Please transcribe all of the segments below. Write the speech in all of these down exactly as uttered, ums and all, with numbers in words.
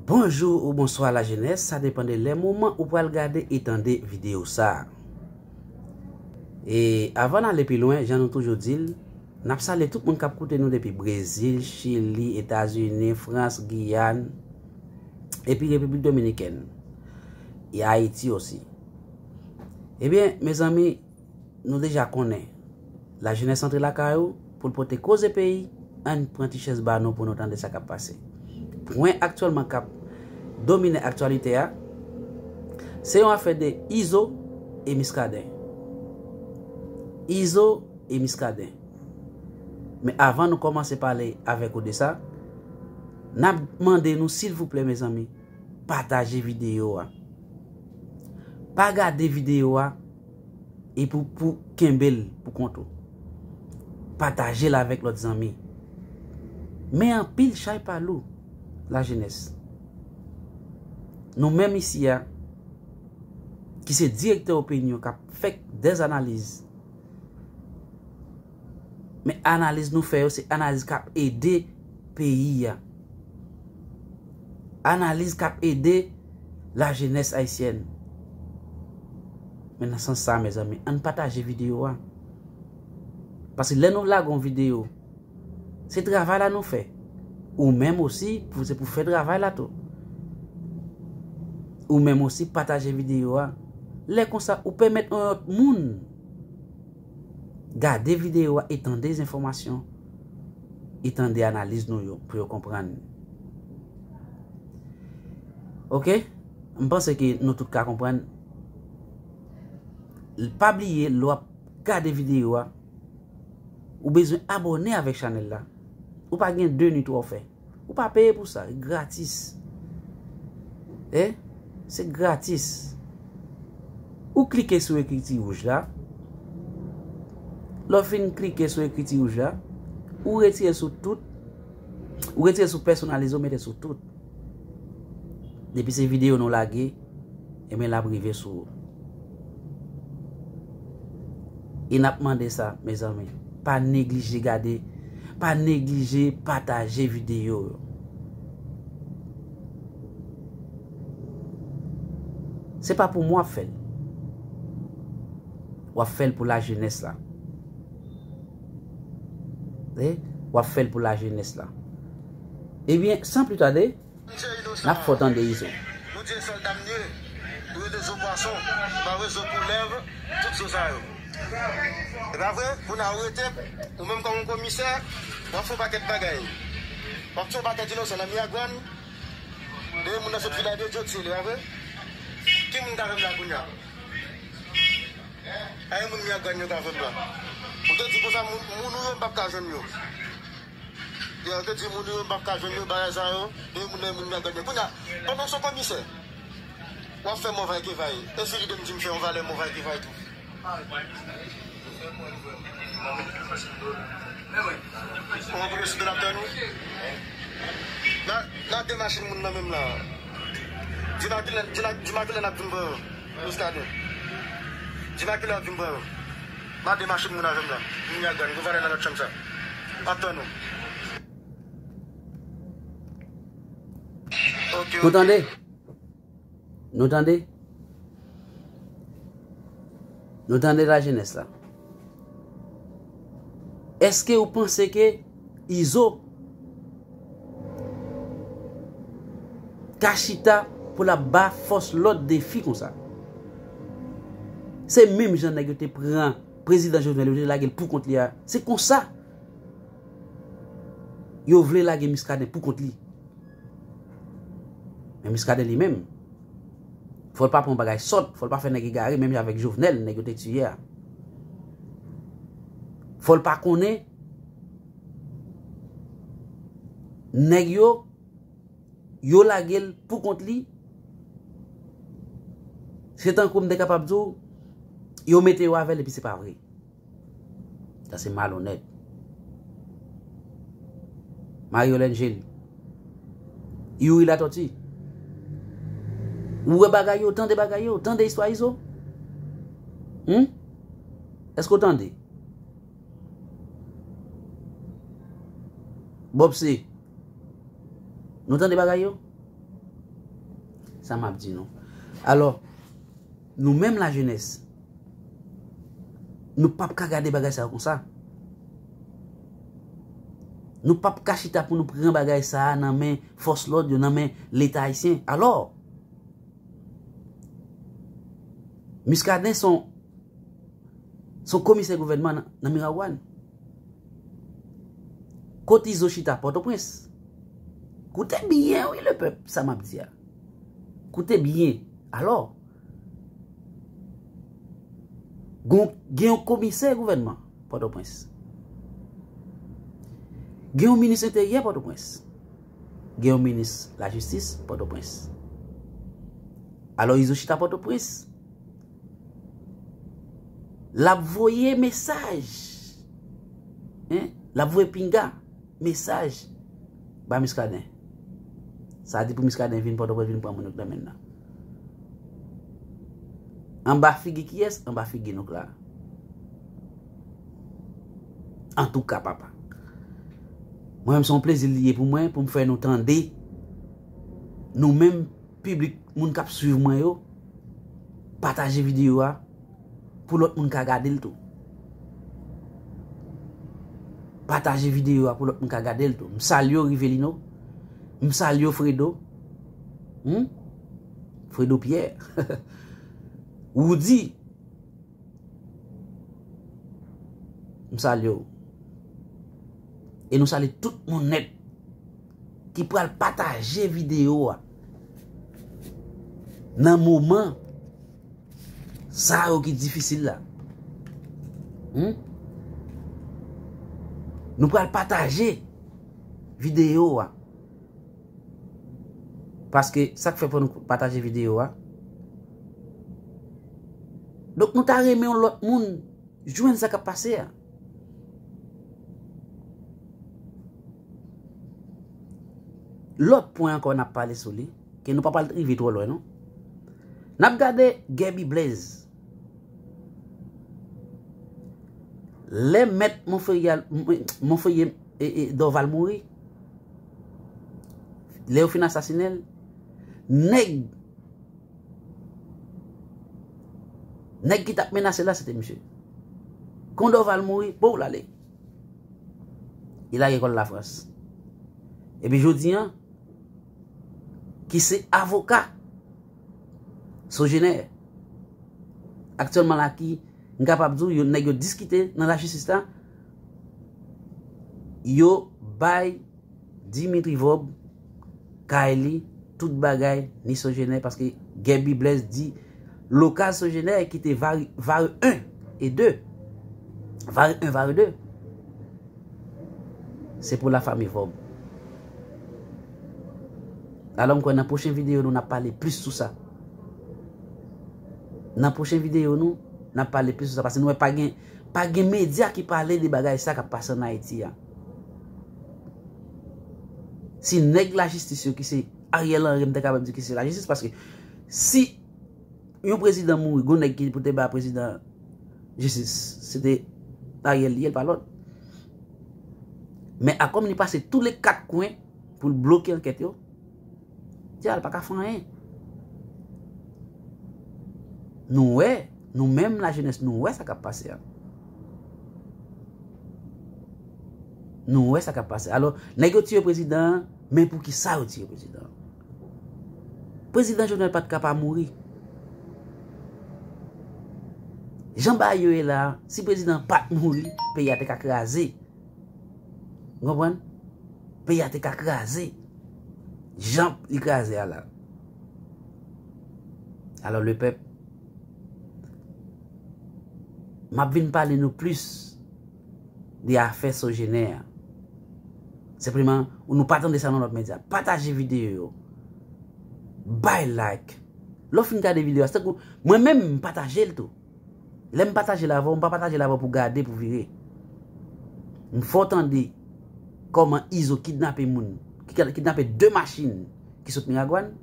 Bonjou ou bonswa lajenès, sa depann de lè moman ou pral gade e tande videyo sa a. E avan n ale pi lwen, jan nou toujou di l, n ap salye tout moun k ap koute nou depi Brezil, Chili, Etazini, Frans, Giyàn, epi Repiblik Dominikèn, e Ayiti osi. Ebyen, mezanmi, nou deja konnen, lajenès antre lakay ou pou l pote koze peyi, ann pran ti chèz ba nou pou nou tande sa k ap pase. Pwen aktyèlman k ap domine aktyalite a, se yon afè de Izo e Muscadin. Izo e Muscadin. Men avan nou kòmanse pale avèk ou de sa, n ap mande nou, silvouplè, mezanmi, pataje videyo a. Pa gade videyo a epi w kenbe l pou kont ou. Pataje l avèk lòt zanmi. Men anpil chay pa lou, lajenès. Nou menm isi a, ki se direktè opinyon k ap fè dèz analiz, men analiz nou fè yo, se analiz k ap ede peyi a. Analiz k ap ede lajenès ayisyèn. Men nan sans sa, mezanmi, ann pataje videyo a. Paske lè nou lage yon videyo, se travay la nou fè. Ou menm osi, pou, se pou fè travay la tou. Ou menm osi, pataje videyo a. Lè konsa, ou pèmèt yon lòt moun gade videyo a e tande enfòmasyon, e tande analiz nou yo, pou yo konprann. Oke? M panse ke nou tout ka konprann. Pa bliye, lè w ap gade videyo a, ou bezwen abòne avèk chanèl la. Ou pa gen de ni twa w fè. Ou pa peye pou sa, gratis. E, se gratis. Ou klike sou ekriti wouj la. Lè w fin klike sou ekriti wouj la, ou retire sou tout. Ou retire sou pèsonalize, ou mete sou tout. Depi se videyo nou lage, ebyen l ap rive sou ou. E n ap mande sa, mezanmi. Pa neglije gade, pa neglije pataje videyo yo. Se pa pou mwen w ap fè l. W ap fè l pou lajenès la. Wi, w ap fè l pou lajenès la. Ebyen, san pli tade, n ap fè w tande Izo. Nou di sòlda m ye, nou rele zo pwason, nou pa rele zo koulèv, tout zo sa yo. E pa vre, pou n arete, ou menm kòm yon komisè, w ap fè yon pakèt bagay. W ap tiye yon pakèt inosan nan Miragwàn, de moun nan sot Vilaj de Dye, tiye li, pa vre? Ki moun k avè m la kounye a? Ay, moun Miragwàn yo k avè m la. Ou te di konsa, moun, moun ou yo, m p ap ka jwenn yo. Yo, ou te di moun ou yo, m p ap ka jwenn yo, bagay sa yo, de moun nan moun Miragwàn yo. Kounye a, pandan w se komisè, w ap fè mòvay ke vay. E si lide m di m fè yon valè mòvay ke vay tou? Kòman pou yo site l ap tann ou? N a, n a de machin moun nan menm la. Di m a kilè, di m a, di m a kilè n ap vin pran yo, Muscadin. Di m a kilè n ap vin pran yo. N a de machin moun avè m la. Moun Miragwàn, gwo valè nan lòt chanm sa. Ap tann ou. Ok, ok. Nou tande? Nou tande? Nou tande lajenès la? Èske ou panse ke Izo ka chita pou l ap ba fòs lòd defi konsa? Se menm jan nèg yo te pran prezidan Jovenel, yo te lage l pou kont li a. Se konsa yo vle lage Muscadin pou kont li. Men Muscadin li menm, fò l pa pran bagay sòt, fò l pa fè nèg egare, menm jan avèk Jovenel, nèg yo te tiye a. Fò l pa konnen nèg yo, yo lage l pou kont li. Se tankou m te kapab di w, yo mete yo avè l, epi se pa vre. Sa se malonèt. Mario Langeli. Youri Latortue. Ou wè bagay yo, tande bagay yo, tande istwa Izo? Hum? Èske w tande? Bob C. Nou tande bagay yo? Sa m ap di nou. Alò, nou menm lajenès, nou p ap ka gade bagay sa yo konsa. Nou p ap ka chita pou nou pran bagay sa a nan men fòs lòd yo, nan men Leta ayisyen. Alò, Muscadin se yon, se yon komisè gouvènman nan, nan Miragwàn. Kot Izo chita? Pòtoprens. Koute byen, wi, lepèp, sa m ap di a. Koute byen. Alò, gon, gen yon komisè gouvènman Pòtoprens. Gen yon minis enteryè Pòtoprens. Gen yon minis lajistis Pòtoprens. Alò, Izo chita Pòtoprens. L ap voye mesaj. Hein? L ap voye pinga, mesaj ba Muscadin. Sa di pou Muscadin vin Pòtoprens, vin pran moun yo k nan men l la. Anba figi kiyès? Anba figi nou k la. Antouka, papa. Mwen menm, se yon plezi li ye pou mwen, pou m fè nou tande. Nou menm, piblik, moun k ap swiv mwen yo, pataje videyo a pou lòt moun ka gade l tou. Pataje videyo a pou lòt moun ka gade l tou. M salye w, Rivelino. M salye w, Fredo. Hmm? Fredo Pierre. Woody. M salye w. E nou salye tout moun nèt ki pral pataje videyo a nan moman sa yo ki difisil la. Hmm? Nou pral pataje videyo a. Paske sa k fè fò nou pataje videyo a. Donk, nou ta renmen yon lòt moun jwenn sa k ap pase a. Lòt pwen ankò n ap pale sou li, ke nou pa pral rive twò lwen, non. N ap gade Guerby Blaise. Lè mèt Monferrier, Monferrier, e, e, Dorval mouri, lè yo fin asasinen l, nèg, nèg ki t ap menase l la, se te misye. Kon Dorval mouri, pow, l ale. Li lage kò l Lafrans. Epi jodi a, ki se avoka Sogener. Aktyèlman la ki, m kapab di w, yo, nèg yo diskite nan lajistis la, yo bay Dimitri Vorbe kay li, tout bagay, ni Sogener, paske Guerby Blaise di lokal Sogener ki te Vare, Vare un e de. Vare un, Vare de. Se pou lafanmi Vorbe. Alò, m kwè nan pwochen videyo nou, n ap pale plis sou sa. Nan pwochen videyo nou, n ap pale plis sou sa. Paske nou wè pa gen, pa gen medya ki pale de bagay sa k ap pase ann Ayiti a. Si nèg lajistis yo ki se Ariel Henry, m te kapab di ki se lajistis, paske si yon prezidan mouri, gon nèg ki pou te ba prezidan jistis, se te Ariel li ye, l pa lòt. Men akom li pase tou le kat kwen pou l bloke ankèt yo, di a l pa ka fè anyen. Nou wè, nou menm lajenès, nou wè sa k ap pase a. Nou wè sa k ap pase. Alò, nèg yo tiye prezidan an, men poukisa yo tiye prezidan an? Prezidan Jovenel pa t ka pa mouri. Jan bagay yo ye la, si prezidan an pa t mouri, peyi a te ka kraze. Ou konprann? Peyi a te ka kraze. Jan li kraze a la. Alò, lepèp, m ap vin pale nou plis de afè Sogener a. Senpleman, ou nou pa tande sa nan lòt medya. Pataje videyo yo. Bay like. Lè w fin gade videyo a, se tankou mwen menm, m pataje l tou. Lè m pataje l avè w, m pa pataje l avè w pou gade, pou vire. M fè w tande kòman Izo kidnape moun, ki kidnape de machin ki sot Miragwàn,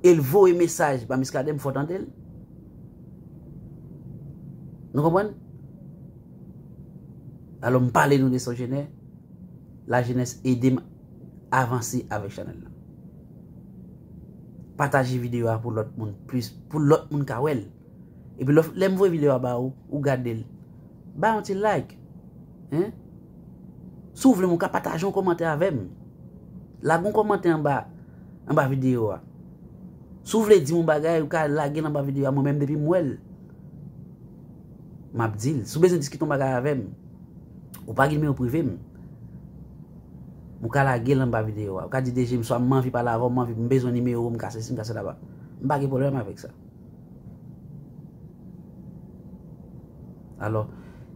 e l voye mesaj ba Muscadin, m fè w tande l. Nou konprann? Alò, m pale nou de Sogener. Lajenès, ede m avanse avèk chanèl la. Pataje videyo a pou lòt moun plis, pou lòt moun ka wè l. Epi lè, lè m voye videyo a ba ou, ou gade l, ba yon ti like. Hein? Si w vle m, ou ka pataje yon kòmantè avè m. Lage yon kòmantè anba, anba videyo a. Si w vle di m yon bagay, ou ka lage l anba videyo a, mwen menm depi m wè l, m ap di l. Si w bezwen diskite yon bagay avè m, ou pa gen nimewo prive m, ou ka lage l anba videyo a. Ou ka di, D J, m swa m anvi pale avè w, m anvi, m bezwen nimewo, m ka sesi, m ka sela. M pa gen pwoblèm avèk sa. Alò,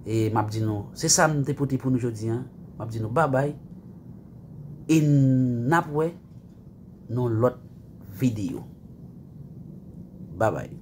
e m ap di nou, se sa m te pote pou nou jodi a. M ap di nou babay. E n ap wè nan lòt videyo. Babay.